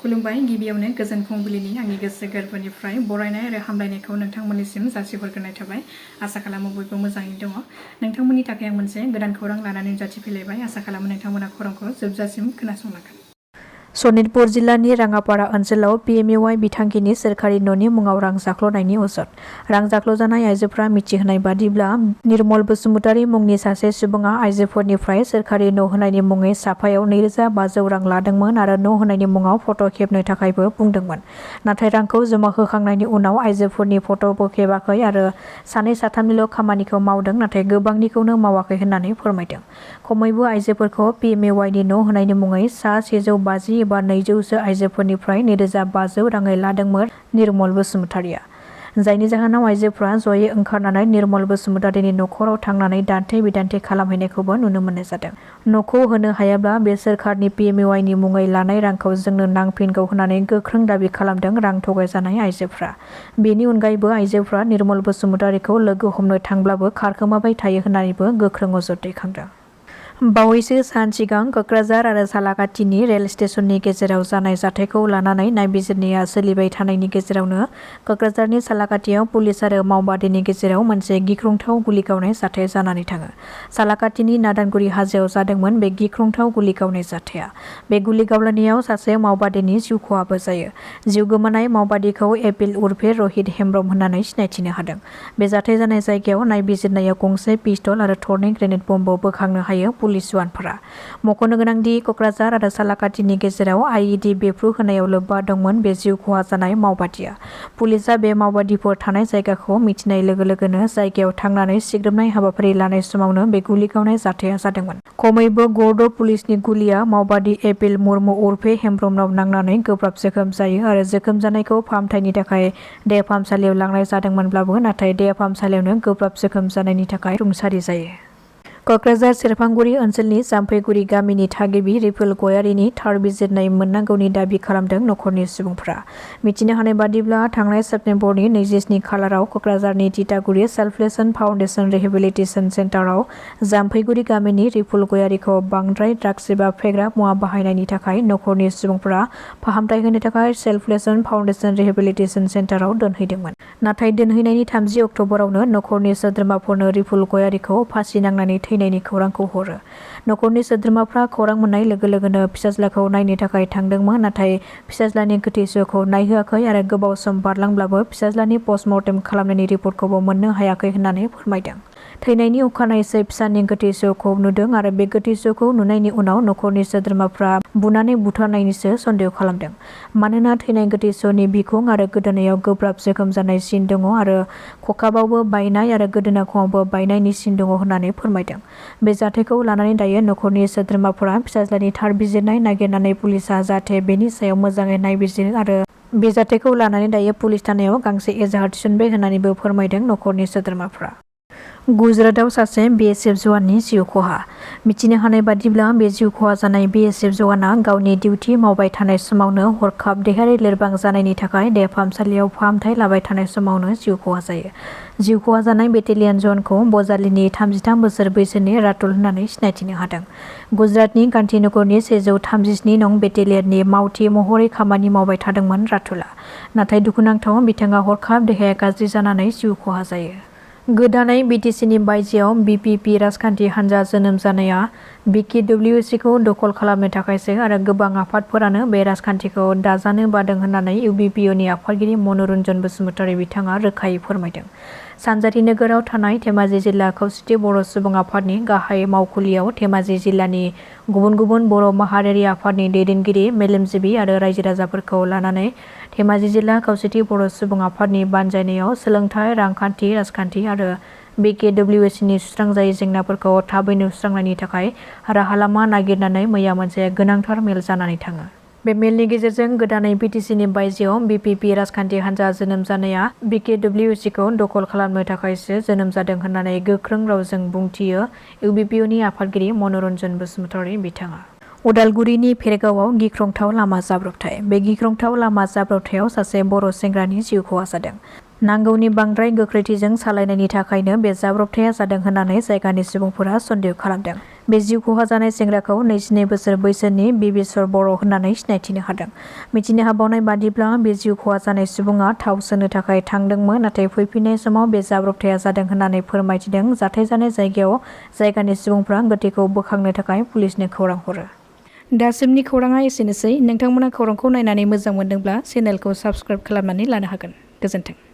खुलुमबाय गिबियावनो गोजोन फुंबिलिनि आंनि गोसो गोरबोनिफ्राय बरायनाय आरो हामलायनायखौ नोंथांमोननिसिम जासिहरग्रोनाय थाबाय। आसा खालामो बयबो मोजाङै दङ। नोंथांमोननि थाखाय आं मोनसे गोदान खौरां लानानै नुजाथिफैलायबाय। आसा खालामो नोंथांमोना खौरांखौ जोबजासिम खोनासंलांगोन। सनितपुर जिल्लानि राङापारा ओनसोलाव PMUI बिथांखिनि सोरखारि न'नि मुङाव रां जाख्ल'नायनि अजद। रां जाख्ल'जानाय आइजोफोरा मिथिहोनाय बादिब्ला निर्मल बसुमतारी मुंनि सासे सुबुङा आइजोफोरनिफ्राय सोरखारि न' होनायनि मुङै साफायाव 2500 रां लादोंमोन आरो न' होनायनि मुङाव फट' खेबनो थाखायबो बुंदोंमोन। नाथाय रांखौ जमा होखांनायनि उनाव आइजोफोरनि फट'बो खेबाखै आरो सानै साथामनिल' खामानिखौ मावदों, नाथाय गोबांनिखौनो मावाखै होननानै फोरमायदों। खमैबो आइजोफोरखौ PMUIनि न' होनायनि मुङै सा 150 एबा 200सो आइजोफोरनिफ्राय 2500 राङै लादोंमोन निर्मल बसुमतारीया। जायनि जाहोनाव आइजोफ्रा जयै ओंखारनानै निर्मल बसुमतारीनि न'खराव थांनानै दान्थे बिदान्थे खालामहैनायखौबो नुनो मोननाय जादों। न'खौ होनो हायाब्ला बे सोरखारनि PMUIनि मुङै लानाय रांखौ जोंनो नांफिनगौ होननानै गोख्रों दाबि खालामदों रां थगायजानाय आइजोफ्रा। बेनि अनगायैबो आइजोफ्रा निर्मल बसुमतारीखौ लोगो हमनो थांब्लाबो खारखोमाबाय थायो होननानैबो गोख्रों अजद दैखांदों। बावैसो सान सिगां क'क्राझार आरो सालाकाटिनि रेल स्टेशननि गेजेराव जानाय जाथायखौ लानानै नायबिजिरनाया सोलिबाय थानायनि गेजेरावनो क'क्राझारनि सालाकाटियाव पुलिस आरो मावबादिनि गेजेराव मोनसे गिख्रंथाव गुलि गावनाय जाथाय जानानै थाङो। सालाकाटिनि नादानगुरि हाजोआव जादोंमोन बे गिख्रंथाव गुलि गावनाय जाथाया। बे गुलि गावलायनायाव सासे मावबादिनि जिउ खहाबो जायो। जिउ गोमानाय मावबादिखौ एपिल उर्फे रहित हेम्ब्रम होननानै सिनायथिनो हादों। बे जाथाय जानाय जायगायाव नायबिजिरनायाव गंसे पिस्तल आरो थरनै ग्रेनेड बमबो बोखांनो हायो पुलिस जवानफोरा। मख'नो गोनांदि क'क्राझार आरो सालाकाटिनि गेजेराव IED बेफ्रु होनायाव लोब्बा दंमोन बे जिउ खहा जानाय मावबादिया। पुलिसआ बे मावबादिफोर थानाय जायगाखौ मिथिनाय लोगो लोगोनो जायगायाव थांनानै सिग्रोमनाय हाबाफारि लानाय समावनो बे गुलि गावनाय जाथाया जादोंमोन। खमैबो गरद' पुलिसनि गुलिया मावबादि एपिल मुर्मु उर्फे हेम्ब्रमनाव नांनानै गोब्राब जोखोम जायो आरो जोखोम जानायखौ फाहामथायनि थाखाय देहा फाहामसालियाव लांनाय जादोंमोनब्लाबो नाथाय देहा फाहामसालियावनो गोब्राब जोखोम जानायनि थाखाय रुंसारि जायो। क'क्राझार सेरफांगुरि ओनसोलनि जाम्फैगुरि गामिनि थागिबि रिपुल गयारिनि थार बिजिरनाय मोननांगौनि दाबि खालामदों नखरनि सुबुंफ्रा। मिथिनो हानाय बादिब्ला थांनाय सेप्तेम्बरनि 27 खालाराव क'क्राझारनि तितागुरि सेल्फलेसन फाउन्डेसन रिहेबिलिटेसन सेन्टाराव जाम्फैगुरि गामिनि रिपुल गयारिखौ बांद्राय ड्राग्स एबा फेग्रा मुवा बाहायनायनि थाखाय नखरनि सुबुंफ्रा फाहामथाय होनो थाखाय सेल्फलेसन फाउन्डेसन रिहेबिलिटेसन सेन्टाराव दोनहैदोंमोन। नाथाय दोनहैनायनि 30 अक्ट'बरावनो नखरनि सोद्रोमाफोरनो रिपुल गयारिखौ फासि नांनानै थैनायनि खौरांखौ हरो। नखरनि सोद्रोमाफ्रा खौरां मोननाय लोगो लोगोनो फिसाज्लाखौ नायनो थाखाय थांदोंमोन, नाथाय फिसाज्लानि गोथै सह'खौ नायहोआखै आरो गोबाव सम बारलांब्लाबो फिसाज्लानि पस्टमर्टेम खालामनायनि रिपर्टखौबो मोननो हायाखै होननानै फोरमायदों। थैनायनि अखानायैसो फिसानि गोथै सह'खौ नुदों आरो बे गोथै सह'खौ नुनायनि उनाव नखरनि सोद्रोमाफ्रा बुनानै बुथारनायनिसो सन्देह खालामदों। मानोना थैनाय गोथै सह'नि बिखुं आरो गोदोनायाव गोब्राब जोखोम जानाय सिन दङ आरो खखाबावबो बायनाय आरो गोदोना खमावबो बायनायनि सिन दङ होननानै फोरमायदों। बे जाथायखौ लानानै दायो नखरनि सोद्रोमाफोरा फिसाज्लानि थार बिजिरनाय नागिरनानै पुलिसआ जाहाथे बेनि सायाव मोजाङै नायबिजिरो आरो बे जाथायखौ लानानै दायो पुलिस थानायाव गांसे एजाहार थिसनबाय होननानैबो फोरमायदों नखरनि सोद्रोमाफ्रा। गुजरातआव सासे BSF जवाननि जिउ खहा। मिथिनो हानाय बादिब्ला बे जिउ खहा जानाय BSF जवाना गावनि डिउटि मावबाय थानाय समावनो हरखाब देहायारि लोरबां जानायनि थाखाय देहा फाहामसालियाव फाहामथाय लाबाय थानाय समावनो जिउ खहा जायो। जिउ खहा जानाय बेटेलियान जवानखौ बजालिनि 33 बोसोर बैसोनि रातुल होननानै सिनायथिनो हादों। गुजरातनि गान्धीनगरनि 137 नं बेटेलियननि मावथि महरै खामानि मावबाय थादोंमोन रातुला। नाथाय दुखुनांथाव बिथाङा हरखाब देहाया गाज्रि जानानै जिउ खहा जायो। गोदानै BTCनि बायजोआव BPP राजखान्थि हान्जा जोनोम जानाया BKWCखौ दखल खालामनो थाखायसो आरो गोबां आफादफोरानो बे राजखान्थिखौ दाजानो बादों होननानै UPPLनि आफादगिरि मन'रन्जन बसुमतारी बिथाङा रोखायै फोरमायदों। सानजारि नोगोराव थानाय धेमाजि जिल्ला खौसेथि बर' सुबुं आफादनि गाहाय मावखुलियाव धेमाजि जिल्लानि गुबुन गुबुन बर' माहारियारि आफादनि दैदेनगिरि, मेलेमजिबि आरो रायजो राजाफोरखौ लानानै धेमाजि जिल्ला खौसेथि बर' सुबुं आफादनि बानजायनायाव सोलोंथाइ, रांखान्थि, राजखान्थि आरो BKWCनि सुस्रांजायै जेंनाफोरखौ थाबैनो सुस्रांनायनि थाखाय राहा लामा नागिरनानै मैया मोनसे गोनांथार मेल जानानै थाङो। बे मेलनि गेजेरजों गोदानै BTCनि बायजोआव BPP राजखान्थि हान्जा जोनोम जानाया BKWCखौ दखल खालामनो थाखायसो जोनोम जादों होननानै गोख्रों रावजों बुंथियो UPPLनि आफादगिरि मन'रन्जन बसुमतारी बिथाङा। उदालगुरिनि भेरगावआव गिख्रंथाव लामा जाब्रबथाय। बे गिख्रंथाव लामा जाब्रबथायाव सासे बर' सेंग्रानि जिउ खहा जादों। नांगौनि बांद्राय गोख्रैथिजों सालायनायनि थाखायनो बे जाब्रबथाया जादों होननानै जायगानि सुबुंफोरा सन्देह खालामदों। बे जिउ खहा जानाय सेंग्राखौ 22 बोसोर बैसोनि बिबिसर बर' होननानै सिनायथिनो हादों। मिथिनो हाबावनाय बादिब्ला बे जिउ खहा जानाय सुबुङा थाव सोनो थाखाय थांदोंमोन, नाथाय फैफिननाय समाव बे जाब्रबथाया जादों होननानै फोरमायथिदों। जाथाय जानाय जायगायाव जायगानि सुबुंफ्रा गोथैखौ बोखांनो थाखाय पुलिसनो खौरां हरो। दासिमनि खौराङा एसेनोसै। नोंथांमोना खौरांखौ नायनानै मोजां मोनदोंब्ला चेनेलखौ साबस्क्राइब खालामनानै लानो हागोन। गोजोन्थों।